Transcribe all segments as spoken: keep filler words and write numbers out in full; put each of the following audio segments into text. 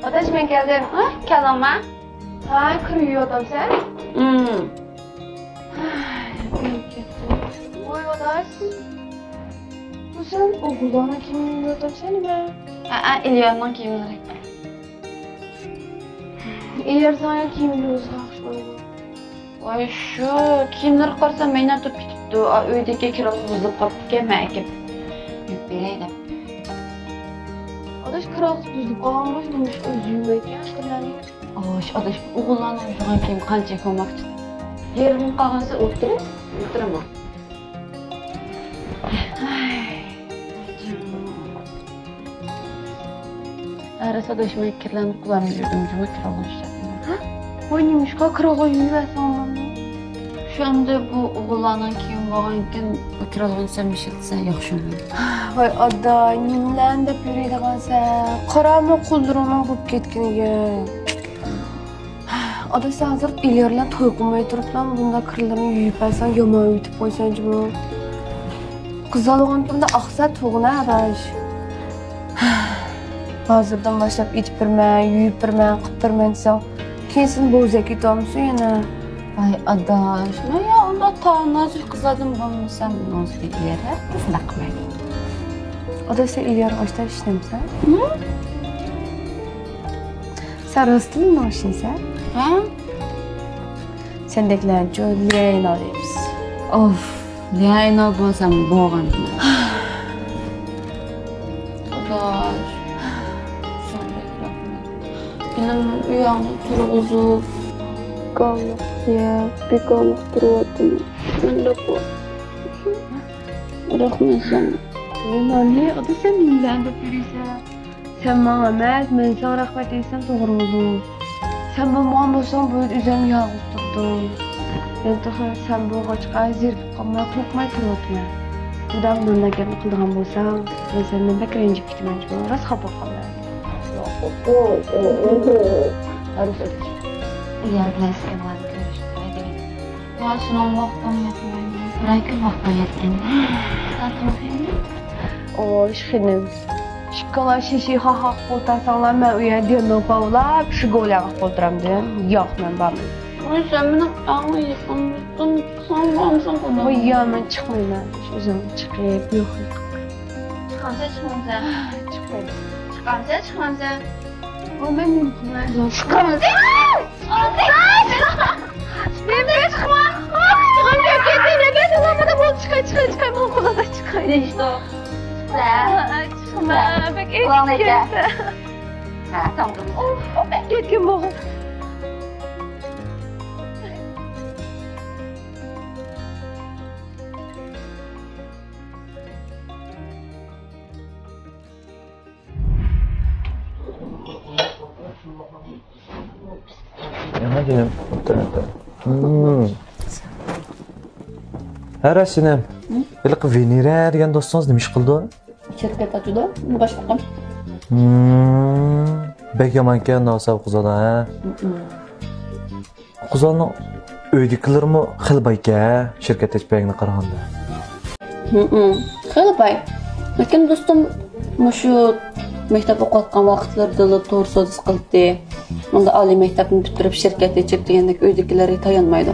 ئاداش، مەن كەلدىم. ھە، كەلدىڭمۇ؟ ھە، كىر يۇيۇۋاتامسەن؟ ھىم. ۋاي ئاداش، بۇ سەن ئوغۇللارنىڭ كىيىمىنى يۇيۇۋاتامسەن نېمە؟ ھەئە، ئىليارنىڭ كىيىملىرى. ئىليار ساڭا كىيىم يۇيۇۋاتقان ئوخشىمايدۇ. ۋاي شۇ، كىيىملىرىگە قارىسام مەينەت تۇرۇپ كېتىپتۇ. ئا، ئۆيدىكى كىرئالغۇسى بۇزۇلۇپ قاپتىكەن، مەن ئەكىپ يۇيۇپ بېرەي دەپ. ئاداش، كىرئالغۇسى بۇزۇلۇپ قالغان بولسا نېمىشقا ئۆزى يۇيمايدىكەن كىرلەرنى؟ ئاش، ئاداش، ئوغۇللارنىڭ يۇغان كىيىم قانچە كۆمماقچى. يېرىم قالغانسا ئولتۇرۇپ، ئولتۇرىمەن. ھە، راست ئاداش، مەن كىرلەرنى قۇلارمەن يۈردۈم جۇمۇ كىرئالغۇسى. ھە؟ ۋاي، نېمىشقا كىرئالغۇسى يۇيۇۋەرسەڭ بولمامدۇ؟ شۇ ئەمدى بۇ ئوغۇللارنىڭ كىيىمى بولغاندىكىن، بۇ كىرئالغۇسى سەن ئىشلىتىسەن ياخشىمۇ؟ ۋاي ئادا، نېمىلەرنى دەپ يۈرىدىغانسەن؟ قارامۇ قوللىرىڭنىڭ بوپ كەتكىنىگە. ئاداش، سەن ھازىر ئىليار بىلەن توي قىلماي تۇرۇپلا بۇنداق كىرلىرىنى يۇيۇپ بەرسەڭ يامان ئۆگىتىپ قويسەن جۇمۇ. قىزالغانتىمدا ئاقسا تۇغۇن ئاداش. ھازىردىن باشلاپ ئېتىپ بېرىمەن، يۇيۇپ بېرىمەن، قىلىپ بېرىمەن دېسەڭ، كېيىن سېنى بوزەك ئېتىۋالمىسۇن يەنە. ۋاي ئاداش، مەن يا ئۇنداق تاۋاننازۇك قىزلاردىن بولمىسام، نازلىق ئىليار ھەر قىز نەق مەن. ئاداش، سەن ئىليارغا ئاشتا ئىشىنەمسەن؟ ھە؟ سەن راستتىنمۇ ماڭا ئىشىنىسەن؟ ھە؟ سەندەكلەرنىچۇ ليەيناۋ دەيمىز. ئوف، ليەيناۋ بولسام بولغان. ئاداش، سەن بەك رەھمەت. ئىنىم ئۆيۈڭنى تۇرغۇزۇپ، بىكارلىق يەپ، بىكارلىق تۇرۇۋاتىمەن. مەن رەھمەت. رەھمەت ساڭا. نېمانى؟ ئاداش، سەن نېمىلەرنى دەپ يۈرىسەن؟ سەن ماڭا ئەمەس، مەن ساڭا رەھمەت ئېيتسام توغرا بولىدۇ. سەن بولمىغان بولساڭ، بۇ يەردە ئۆزۈم يالغۇز تۇردۇم. مەن تېخى سەن بولغاچقا زېرىكىپ قالماي، قورقماي تۇرۇۋاتىمەن. بۇنداق گەپنى قىلىدىغان بولساڭ، مەن سەندىن بەك رەنجىپ كېتىمەن جۇمۇ. راست خاپا بولۇپ قالىمەن. ئىليار بىلەن سىزنىڭ كۆرۈشۈپ تۇراي دېگەن. ۋاي، سېنىڭ ۋاقتىڭ يەتمەيدۇ. بىرەر كۈن ۋاقتىڭ يەتكەندە. ساتىڭ خېنىم. ئوي، خېنىم. ئىككىڭلار شىشى خاخاق ئولتۇرساڭلار، مەن ئۇ يەردە دېنو پاۋلاپ، شىگولياغا ئولتۇرامدىم. ياق، مەن بارمەن. ۋاي، سەن مېنىڭ ئەڭ يېقىن دوستۇم. سەن بارمىساڭ قانداق؟ ۋاي، يا، مەن چىقمايمەن. ئۆزۈڭ چىقىپ، يوق. چىقامسەن، چىقمامسەن؟ چىقمايمەن. چىقامسەن، چىقمامسەن؟ ۋاي، مەن نېمە قىلىمەن؟ چىقامسەن؟ نېمە چىقما؟ چىقىپ كەتتى، نېمە دېگەندە بولدى، چىقاي، چىقاي، چىقاي، ماڭا قولادا چىقاي. نېشتو؟ چىقما، بەك ئېچىپ كەتتى. ھە، تامغا. ئوف، بەك كەتكەن بولغان. يامان دېدىم. ھە، راست ئىنىم. ھېلىقى ۋېنېرا دېگەن دوستىڭىز نېمە ئىش قىلىدۇ؟ شىركەت ئاچىدۇ، باشلىقىم. بەك يامانكەن، ناساۋ قىزادا، ھە؟ قىزلارنىڭ ئۆيدىكىلىرىمۇ خېلى بايكەن، شىركەت ئېچىپ بەرگىنىگە قارىغاندا. ھىم، خېلى باي. لېكىن دوستۇم مۇشۇ مەكتەپ ئوقۇۋاتقان ۋاقىتلىرىدىلا تور سودىسى قىلاتتى. ئۇندا ئالىي مەكتەپنى پۈتتۈرۈپ شىركەت ئېچىپ دېگەندەك ئۆيدىكىلەرگە تايانمايدۇ.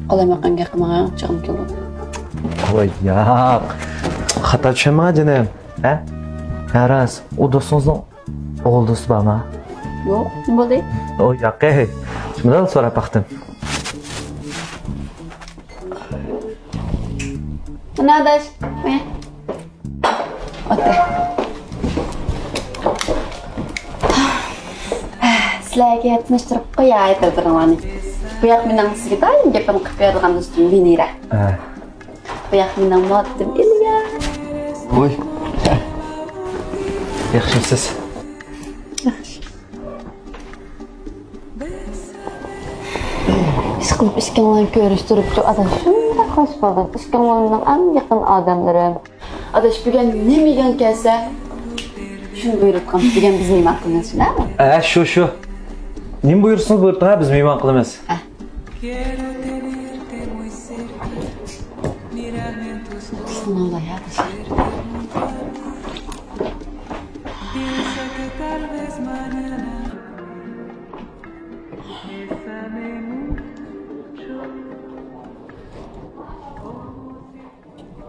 قالايمىقان گەپ قىلماڭ، ئاچچىقىم كېلىدۇ. ۋاي ياق. خاتا چۈشەنمەڭ جېنىم. ھە؟ ھە راست. ئۇ دوستىڭىزنىڭ ئوغۇل دوستى بارمۇ؟ يوق، نېمە بولدى؟ ئۇ ياق ئەي. شۇنداق سوراپ باقتىم. مانا ئاداش، مانا. ئولتۇر. سىلەرگە تونۇشتۇرۇپ قوياي بىر-بىرىڭلارنى. بۇ ياق مېنىڭ سىزگە دائىم گېپىم قىلىپ بېرىدىغان دوستۇم ۋېنېرا. ھە. بۇ ياق مېنىڭ مۇھەببىتىم ئىلياس. ۋوي. ياخشىمسىز؟ ياخشى. ئىشقىلىپ ئىككىڭلارنى كۆرۈشتۈرۈپچۇ، ئاداش شۇنداق خوش بولدۇم. ئىككىڭلار مېنىڭ ئەڭ يېقىن ئادەملىرىم. ئاداش بۈگۈن نېمە يېگۈڭ كەلسە، شۇنى بۇيرۇتقىن. بۈگۈن بىز مېھمان قىلىمىز، شۇنداقمۇ؟ ھە، شۇ، شۇ. نېمە بۇيرۇتسىڭىز بۇيرۇتۇڭ، ھە، بىز مېھمان قىلىمىز. ھە. بىسمىللا، يا، بىسمىللا.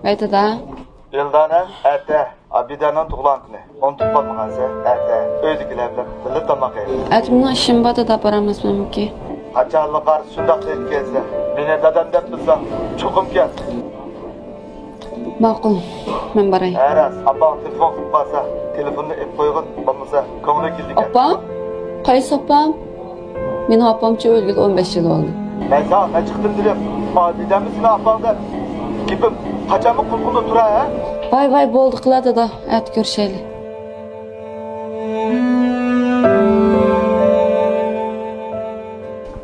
ۋەي دادا. ئىلدانە، ئەتە ئابىدەنىڭ تۇغۇلغان كۈنى. ئۇنتۇپ قالمىغانسەن، ئەتە ئۆيدىكىلەر بىلەن بىللە تاماق يەيلى. ئەتە مېنىڭ ئىشىم بار دادا، بارالماسمەن بۈگۈن. قاچانلىق ئارىسى شۇنداق دەيدىكەنسەن. مېنى دادام دەپ بىلسەڭ، چوقۇم كەل. ماقۇل، مەن باراي. ھە راست، ئاپاڭ تېلېفون قىلىپ قالسا، تېلېفوننى ئېلىپ قويغىن، بولمىسا كۆڭلى كېلىدىكەن. ئاپام؟ قايسى ئاپام؟ مېنىڭ ئاپامچۇ ئۆلگىلى ئون بەش يىل بولدى. مەن ساڭا نەچچە قېتىم دېدىم، ئابىدەممۇ سېنىڭ ئاپاڭ دەپ. گېپىم قاچانمۇ قۇلىقىڭدا تۇرار، ھە؟ ۋاي، ۋاي، بولدى قىلا دادا، ئەتە كۆرۈشەيلى.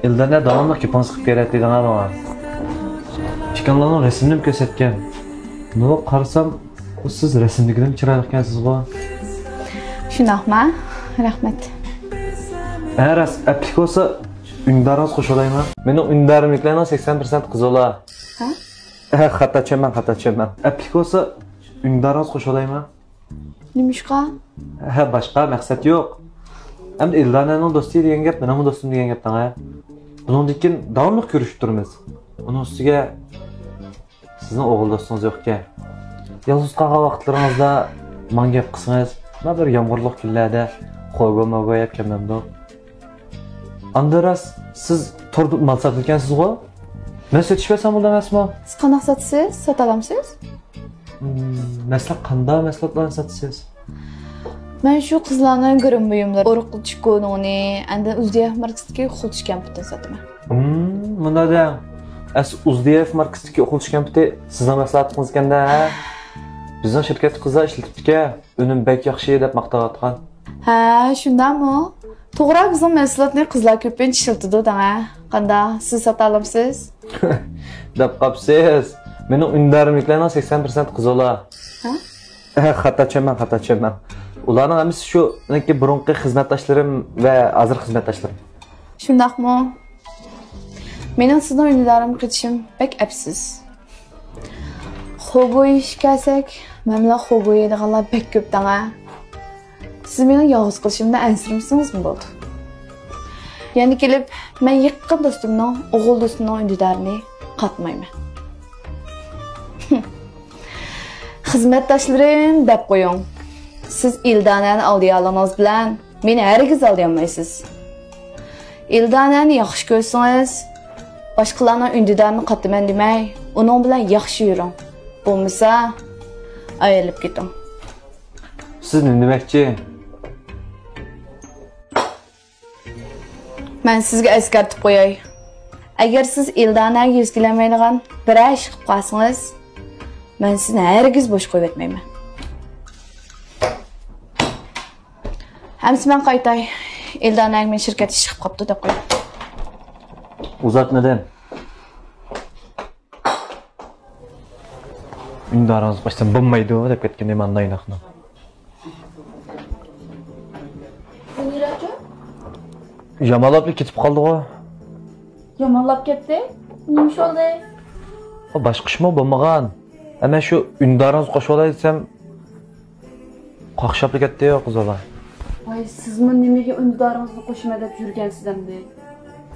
ئىلدانە داۋاملىق گېپىڭىزنى قىلىپ بېرەتتى دەڭا ماڭا. ئىككىڭلارنىڭ رەسىمىنىمۇ كۆرسەتكەن. بۇ قارىسام، بۇ سىز رەسىمدىكىدىنمۇ چىرايلىقكەنسىزغۇ؟ شۇنداقما؟ رەھمەت. ھە راست، ئەپلىك بولسا ئۈندىدارىڭىز قوشۇۋالايما؟ مېنىڭ ئۈندىدارىمدىكىلەرنىڭ سەكسەن پىرسەنت قىز بالا. ھە؟ ھە، خاتا چۈشەنمەڭ، خاتا چۈشەنمەڭ. ئەپلىك بولسا ئۈندىدارىڭىز قوشۇۋالايما؟ نېمىشقا؟ ھە، باشقا مەقسەت يوق. ئەمدى ئىلدانەنىڭ دوستى دېگەن گەپ، مېنىڭمۇ دوستۇم دېگەن گەپ دەڭە. بۇنىڭدىن كېيىن داۋاملىق كۆرۈشۈپ تۇرىمىز. ئۇنىڭ ئۈستىگە سىزنىڭ ئوغۇل دوستىڭىز يوقكەن. يالغۇز قالغان ۋاقىتلىرىڭىزدا ماڭا گەپ قىلسىڭىز، مانا بىر يامغۇرلۇق كۈنلەردە خوگو موگو يەپ كەلمەمدۇ؟ ئاندىن راست، سىز توردا مال ساتىدىكەنسىزغۇ؟ مەن سېتىش بەرسەم بولىدۇ ئەمەسمۇ؟ سىز قانداق ساتىسىز؟ ساتالامسىز؟ مم، مەسىلەن، قانداق مەھسۇلاتلارنى ساتىسىز؟ مەن شۇ قىزلارنىڭ گىرىم بۇيۇملىرى، ئورۇق چىكونۇنى، ئاندىن ئۇزدىيەف ماركىسىدىكى قولتۇق كەمپۈتىنى ساتىمەن. مم، مۇنداق دەڭ. ئەسلى ئۇزدىيەف ماركىسىدىكى قولتۇق كەمپۈتى سىزنىڭ مەھسۇلاتىڭىزكەن-دە، ھە؟ بىزنىڭ شىركەتتىكى قىزلار ئىشلىتىپتىكەن. ئۈنۈم بەك ياخشى دەپ ماختاۋاتقان. ھە، شۇنداقمۇ؟ توغرا، بىزنىڭ مەھسۇلاتنى قىزلار كۆپىنچە ئىشلىتىدۇ دەڭە. قانداق، سىز ساتالامسىز؟ دەپ قاپسىز. مېنىڭ ئۈندىدارىمدىكىلەرنىڭ سەكسەن پىرسەنت قىز بالا. ھە؟ ھە، خاتا چۈشەنمەڭ، خاتا چۈشەنمەڭ. ئۇلارنىڭ ھەممىسى شۇ، مېنىڭكى بۇرۇنقى خىزمەتداشلىرىم ۋە ھازىر خىزمەتداشلىرىم. شۇنداقمۇ؟ مېنىڭ سىزنىڭ ئۈندىدارىمغا قېتىشىم بەك ئەپسىز. خوگو يېيىشكە كەلسەك، مەن بىلەن خوگو يەيدىغانلار بەك كۆپ دەڭە. سىز مېنىڭ يالغۇز قېلىشىمدىن ئەنسىرىمىسىڭىزمۇ بولىدۇ. يەنە كېلىپ، مەن يېقىن دوستۇمنىڭ ئوغۇل دوستىنىڭ ئۈندىدارىنى قاتمايمەن. خىزمەتداشلىرىم دەپ قويۇڭ. سىز ئىلدانەنى ئالدىيالىغىنىڭىز بىلەن مېنى ھەرگىز ئالدىيالمايسىز. ئىلدانەنى ياخشى كۆرسىڭىز، باشقىلارنىڭ ئۈندىدارىنى قاتىمەن دېمەي، ئۇنىڭ بىلەن ياخشى يۈرۈڭ. بولمىسا، ئايرىلىپ كېتىڭ. سىز نېمە دېمەكچى؟ مەن سىزگە ئەسكەرتىپ قوياي. ئەگەر سىز ئىلدانەگە يۈز كېلەلمەيدىغان بىرەر ئىش قىلىپ قالسىڭىز، مەن سىزنى ھەرگىز بوش قويۇۋەتمەيمەن. ئەمسە مەن قايتاي. ئىلدانەگە مېنى شىركەتتە ئىش چىقىپ قاپتۇ دەپ قويۇڭ. ئۇزاتمىدىم. ئۈندىدارىڭىزنى قوشسام بولمايدۇ دەپ كەتكەن ئىمان نايناقنىڭ. يامانلاپلا كېتىپ قالدىغۇ. يامانلاپ كەتتى؟ نېمە ئىش بولدى؟ باشقا ئىشمۇ بولمىغان. ئەمما شۇ ئۈندىدارىڭىزنى قوشۇۋالاي دېسەم، قاقشاپلا كەتتى قىز بالا. ۋاي، سىزمۇ نېمىگە ئۈندىدارىڭىزنى قوشىمەن دەپ يۈرگەنسىز ئەمدى؟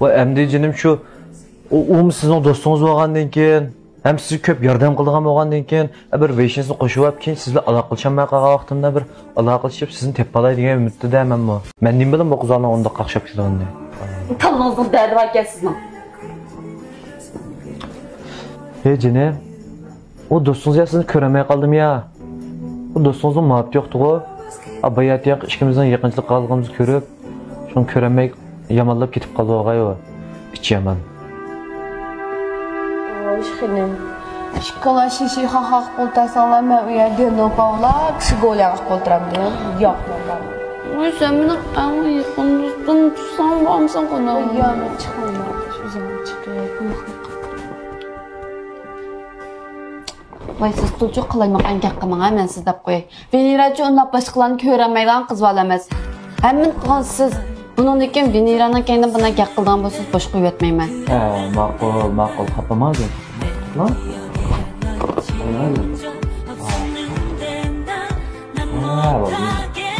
ۋاي، ئەمدى جېنىم شۇ، ئۇ، ئۇمۇ سىزنىڭ دوستىڭىز بولغاندىن كېيىن، ھەم سىزگە كۆپ ياردەم قىلىدىغان بولغاندىن كېيىن، بىر ۋېيشىنىسىنى قوشۇۋاپ، كېيىن سىز بىلەن ئالاقىلىشالماي قالغان ۋاقتىمدا بىر ئالاقىلىشىپ، سىزنى تېپىپ ئالاي دېگەن ئۈمىدتىدە مەنمۇ. مەن نېمە بىلىمەن بۇ قىزلارنىڭ ئۇنداق قاقشاپ كېتىدىغىنىنى؟ تاللىڭىزنىڭ دەردى باركەن سىزنىڭ. ھەي جېنىم، ئۇ دوستىڭىز يا سىزنى كۆرەلمەي قالدىمۇ يا؟ ئۇ دوستىڭىزنىڭ مۇھەببىتى يوقتىغۇ؟ ئا، باياتىنقى ئىككىمىزنىڭ يېقىنچىلىق قىلغىنىمىزنى كۆرۈپ، شۇڭا كۆرەلمەي يامانلاپ كېتىپ قالدىغاي ئۇ. ئىچى يامان. ۋاي خېنىم، ئىككىلا شىشە خاخاق ئولتۇرساڭلار، مەن ئۇ يەردە لوپاۋلاپ شىگولياڭ قىلىپ ئولتۇرامدىم. ياق، ياق. ۋاي، سەن مېنىڭ ئەڭ يېقىن دوستۇم، چىقساڭ بارمىساڭ قوناق. يا، مەن چىقمايمەن، ئۆزۈم چىقىپ. ۋاي، سىز تۇرچۇ قالايمىقان گەپ قىلماڭ ھە، مەن سىز دەپ قوياي. ۋېنېراچۇ ئۇنداق باشقىلارنى كۆرەلمەيدىغان قىز بالا ئەمەس. ھەممىنى قىلغان سىز. بۇنىڭدىن كېيىن ۋېنېرانىڭ كەينىدىن بۇنداق گەپ قىلىدىغان بولسىڭىز، بوش قويۇۋەتمەيمەن. ھە، ماقۇل، ماقۇل، خاپىماڭ. ھە، بولدى.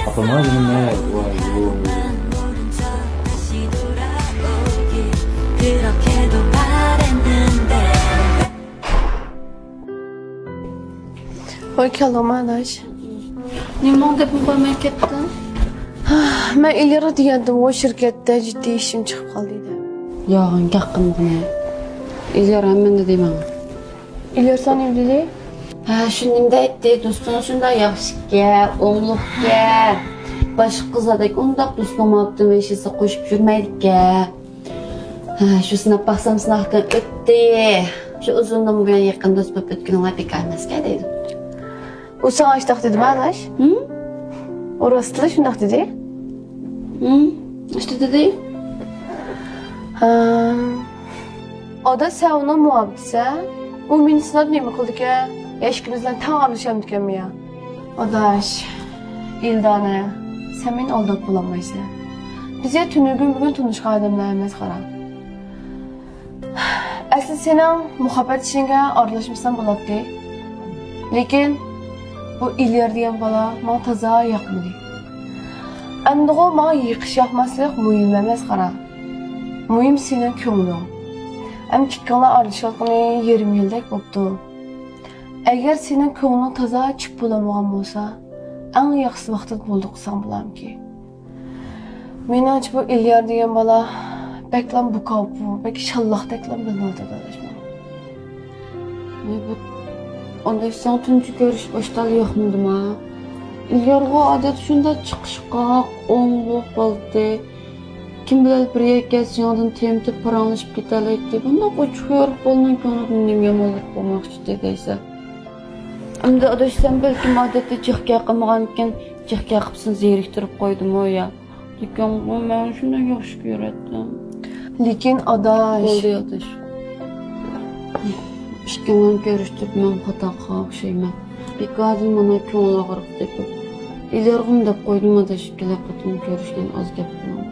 خاپىماڭ، جېنىم، ۋاي، ۋاي. 그렇게도 바랬는데. ۋاي كاللىما ئاداش. نېمىڭ دەپمۇ قويماي كەتتىڭ؟ مەن ئىلگىرى دېگەنتىمغۇ، شىركەتتە جىددىي ئىشىم چىقىپ قالدى دەپ. يالغان گەپ قىلمىدىم. ئىلگىرى ھەممىنى دېدى ماڭا. ئىلگىرى ساڭا نېمە دېدى؟ ھە، شۇ نېمە دەيتتى، دوستۇڭ شۇنداق ياخشىكەن، ئوڭلۇقكەن، باشقا قىزلاردەك ئۇنداق دوستۇڭ بولۇپتۇ، ھېچ قوشۇپ يۈرمەيدىكەن. ھە، شۇ سىناپ باقسام سىناقتىن ئۆتتى. شۇ ئۇزۇندىن بۇيان يېقىن دوست بولۇپ ئۆتكىنىڭلار بىكار ئەمەسكەن دەيدۇ. ئۇ ساڭا ئاشتاق دېدىما ئاداش؟ ھىم؟ ئۇ راستلا شۇنداق دېدى؟ ھىم؟ ئاشتاق دېدى؟ ھا. ئاداش، سەن ئۇنىڭ مۇھەببىتىسەن؟ ئۇ مېنى سىناپ نېمە قىلىدىكەن؟ ھېچكىم بىلەن تەڭ ئارىلىشالمىدىكەنمۇ يا؟ ئاداش، ئىلدانە، سەن مېنى ئالداپ بولالمايسەن. بىز يا تۈنۈگۈن بۈگۈن تونۇشقان ئادەملەر ئەمەس، قارا. ئەسلى سېنىڭ مۇھەببەت ئىشىڭگە ئارىلاشمىسام بولاتتى. لېكىن بۇ ئىليار دېگەن بالا ماڭا تازا ياقمىدى. ئەمدىغۇ ماڭا يېقىش ياقماسلىق مۇھىم ئەمەس، قارا. مۇھىم سېنىڭ كۆڭلۈڭ. ئەمدى ئىككىڭلار ئارىلىشىۋاتقىنى يېرىم يىلدەك بوپتۇ. ئەگەر سېنىڭ كۆڭلۈڭ تازا چۈپ بولالمىغان بولسا، ئەڭ ياخشىسى ۋاقتىدا بولدى قىلساڭ بولامكى. مېنىڭچە بۇ ئىليار دېگەن بالا بەكلا بۇكاۋۇپۇ، بەك شاللاقتەكلا بىلىنىۋاتىدۇ ئاداش ماڭا. نېمە بۇ؟ ئانداش ساڭا تۇنجى كۆرۈشۈپ ئاشتالا ياقمىدىما؟ ئىليارغۇ ئادەتتە شۇنداق چىقىشقاق، ئوڭلۇق بالىتى. كىم بىلەن بىر يەرگە كەتسە يېڭىدىن تېمىتىپ پاراڭلىشىپ كېتەلەيتتى. بۇنداق ئوچۇق يورۇق بالىنىڭ كۆڭلىدىن نېمە يامانلىق بولماقچىدى دەيسەن؟ ئەمدى ئاداش، سەن بەلكىم ئادەتتە جىق گەپ قىلمىغانمىكىن، جىق گەپ قىلىپ سېنى زېرىكتۈرۈپ قويدىمۇ يا؟ لېكىن مەن شۇنداق ياخشى كۆرەتتىم. لېكىن ئاداش. بولدى ئاداش. ئىككىڭلارنى كۆرۈشتۈرۈپ مەن خاتا قىلغان ئوخشايمەن. بىكاردىن مانا كۆڭۈل ئاغرىقى تېپىپ. ئىليارغىمۇ دەپ قويدۇم ئاداش، ئىككىلەر قېتىم كۆرۈشكەن ئاز گەپ قىلىڭ.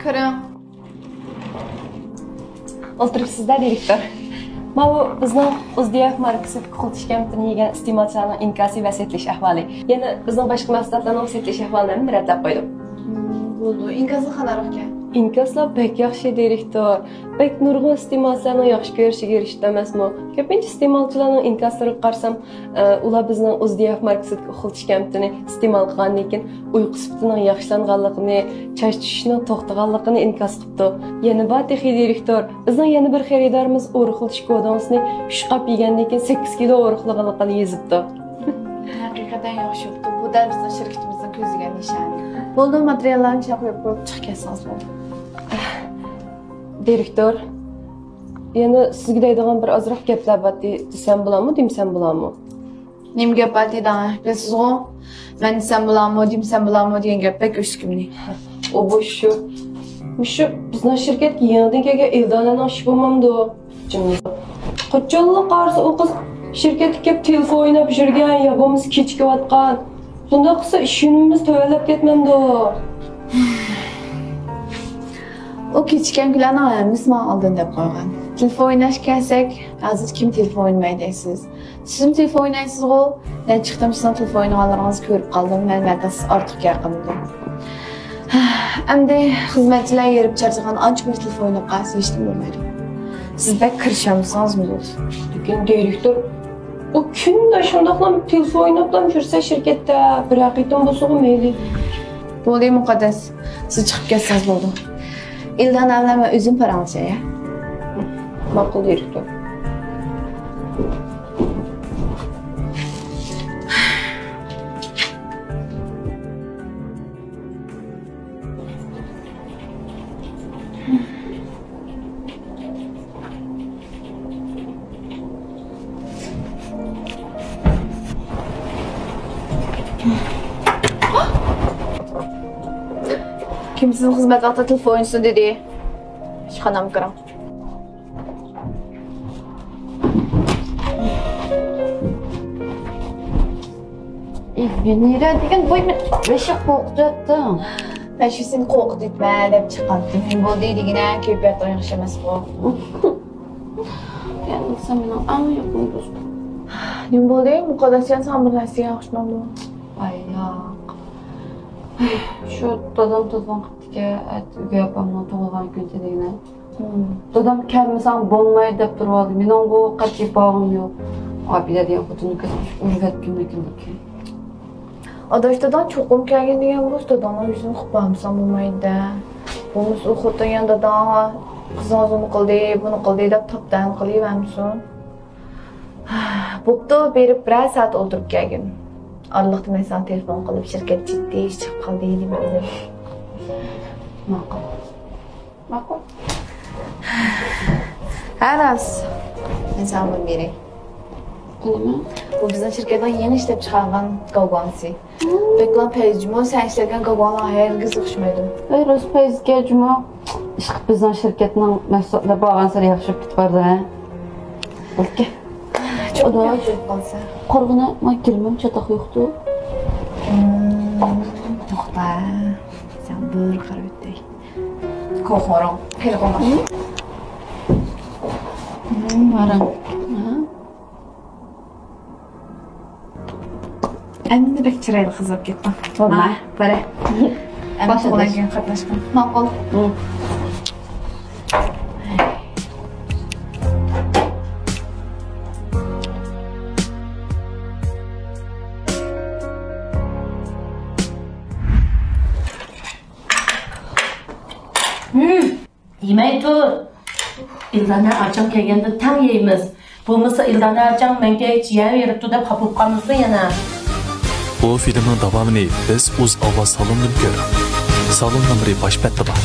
كىرىڭ. ئولتۇرۇپسىز-دە، دىرېكتور. ماۋۇ بىزنىڭ ئۇزدىيەف ماركىسىدىكى ئۇخلىتىش كەمپىنى يېگەن ئىستېمالچىلارنىڭ ئىنكاسى ۋە سېتىلىش ئەھۋالى. يەنە بىزنىڭ باشقا مەھسۇلاتلارنىڭ سېتىلىش ئەھۋالىنى ھەممىنى رەتلەپ قويدۇم. مم، بولىدۇ. ئىنكاسلار قانداقكەن؟ ئىنكاسلار بەك ياخشى، دىرېكتور. بەك نۇرغۇن ئىستېمالچىلارنىڭ ياخشى كۆرۈشىگە ئېرىشتى ئەمەسمۇ؟ كۆپىنچە ئىستېمالچىلارنىڭ ئىنكاسلىرىغا قارىسام، ئۇلار بىزنىڭ ئۇزدىيەف ماركىسىدىكى ئۇخلىتىش كەمپىنى ئىستېمال قىلغاندىن كېيىن ئۇيقۇ سۈپىتىنىڭ ياخشىلانغانلىقىنى، چاچ چۈشۈشنىڭ توختىغانلىقىنى ئىنكاس قىپتۇ. يەنە بار تېخى، دىرېكتور، بىزنىڭ يەنە بىر خېرىدارىمىز ئورۇق ئۇخلىتىش كودېكسىنى ئۈچ قاپ يېگەندىن كېيىن سەككىز كىلو ئورۇقلىغانلىقىنى يېزىپتۇ. ھەقىقەتەن ياخشى بوپتۇ. بۇ دەل بىزنىڭ شىركىتىمىزنىڭ كۆزلىگەن نىشانى. بولدى، ماتېرىياللارنى چاقىرىپ قويۇپ چىقىپ كەتسىڭىز بولدى. دىرېكتور، يەنە سىزگە دەيدىغان بىر ئازراق گەپلەر بارتى، دېسەم بولامۇ، دېمىسەم بولامۇ؟ نېمە گەپ بارتى دەڭە، بىلىسىزغۇ، مەن دېسەم بولامۇ، دېمىسەم بولامۇ دېگەن گەپ بەك ئۆچكە مېنى. ئۇ بۇ شۇ، مۇشۇ بىزنىڭ شىركەتكە يېڭىدىن كەلگەن ئىلدانەنىڭ ئىشى بولمامدۇ؟ قاچانلا قارىسا ئۇ قىز شىركەتكە كېلىپ تېلېفون ئويناپ يۈرگەن يا بولمىسا كېچىكىۋاتقان. بۇنداق قىلسا ئىش ئۈنۈمىمىز تۆۋەنلەپ كەتمەمدۇ؟ ئۇ كېچىككەن كۈنلەرنىڭ ھەممىسى ماڭا ئالدىن دەپ قويغان. تېلېفون ئويناش كەلسەك، ھازىر كىم تېلېفون ئوينىماي دەيسىز؟ سىزمۇ تېلېفون ئوينايسىزغۇ؟ نەچچە قېتىم سىزنىڭ تېلېفون ئوينىغانلىرىڭىزنى كۆرۈپ قالدىم. مەن ۋەدەسىز ئارتۇق گەپ قىلمىدىم. ئەمدى خىزمەتچىلەر ھېرىپ چارچىغان ئانچە مۇنچە تېلېفون ئويناپ قالسا ھېچنېمە بولمايدۇ. سىز بەك كىرىشەلمىسىڭىز بولىدۇ. لېكىن دىرېكتور، ئۇ كۈندە شۇنداقلا تېلېفون ئويناپلا يۈرسە شىركەتتە بىرەر قېتىم بولسىغۇ مەيلى. بولدى مۇقەددەس، سىز چىقىپ كەتسىڭىز بولىدۇ. ئىلدانا بىلەن مەن ئۆزۈم پاراڭلىشاي ھە. ماقۇل دىرېكتور. كىم سىزنىڭ خىزمەت ۋاقتىدا تېلېفون ئوينىسۇن دېدى؟ ئىشخانامغا كىرىڭ. ئى، ۋېنېرا دېگەن بوي، مېنى بەشى قورقۇتۇۋەتتىڭ. مەن شۇ سېنى قورقۇتۇۋېتىمەن دەپ چىقاتتىم. نېمە بولدى دېگىنە، كەيپىياتىڭ ياخشى ئەمەسقۇ. يەنە سەن مېنىڭ ئەڭ يېقىن دوستۇم. نېمە بولدى؟ مۇقەددەسجان ساڭا بىر نەرسە دېگەن ئوخشىمامدۇ؟ ئاي، ياق. شۇ دادام تېلېفون قىپتىكەن. ئۆگەپ ئاپامنىڭ تۇغۇلغان كۈنى تېلېگىنى. دادام كەلمىسەڭ بولمايدۇ دەپ تۇرۇۋالدى. مېنىڭغۇ قەتئىي باغىم يوق. ئابىدە دېگەن خوتۇننى كۆرسەم ئۇرۇۋەتكۈم كېلىدىكەن. ئاداش داداڭ چوقۇم كەلگىن دېگەن بولسا، داداڭنىڭ يۈزىنى ئۇقۇپ بارمىساڭ بولمايدۇ-دە. بولمىسا ئۇ خوتۇن يەنە داداڭغا قىزىڭىز ئۇنى قىلدى، بۇنى قىلدى دەپ تاپتام قىلىۋەرمىسۇن. بوپتۇ، بېرىپ بىرەر سائەت ئولتۇرۇپ كەلگىن. ئارىلىقتا مەن ساڭا تېلېفون قىلىپ، شىركەت جىددىي ئىش چىقىپ قالدى دېمەيمەن. ماقۇل. ماقۇل. ھە، راست. مەن ساڭا بۇنى بېرەي. نېمە؟ بۇ بىزنىڭ شىركەتنىڭ يېڭى ئىشلەپ چىقارغان گاۋگاڭسى. بەكلا پەيزى جۇمۇ، سەن ئىشلەتكەن گاۋگاڭلار ھەرگىز ئوخشىمايدۇ. ئەي، راست پەيزىكەن جۇمۇ. ئىشقىلىپ بىزنىڭ شىركەتنىڭ مەھسۇلاتلىرى بارغانسېرى ياخشىلىنىپ كېتىپ بارىدۇ، ھە؟ بولدى. چوقۇم ياخشى بولۇپ قالسا. قارىغىنا، مانا گىرىمىم چاتاق يوقتۇ. توختا. سەن بىر قاراپ ئۆتەي. كوخوروڭ. قېرىغۇما. ماراڭ. ھە؟ ئەمدى بەك چىرايلىق قىز بولۇپ كەتتىڭ. بولما. ھە، بارە. ئەمدى باشلىدىش. كېيىن قاتناشقىن. ماقۇل. يېمەي تۇر. ئىلدانە ئاچاڭ كەلگەندە تەڭ يەيمىز. بولمىسا ئىلدانە ئاچاڭ مەڭگە ھېچ يەۋېرىپتۇ دەپ خاپا بولۇپ قالمىسۇن يەنە. بۇ فىلىمنىڭ داۋامىنى بىز ئۇز ئاۋاز سالونىدىمۇ كۆرۈڭ. سالون نومۇرى باش بەتتە بار.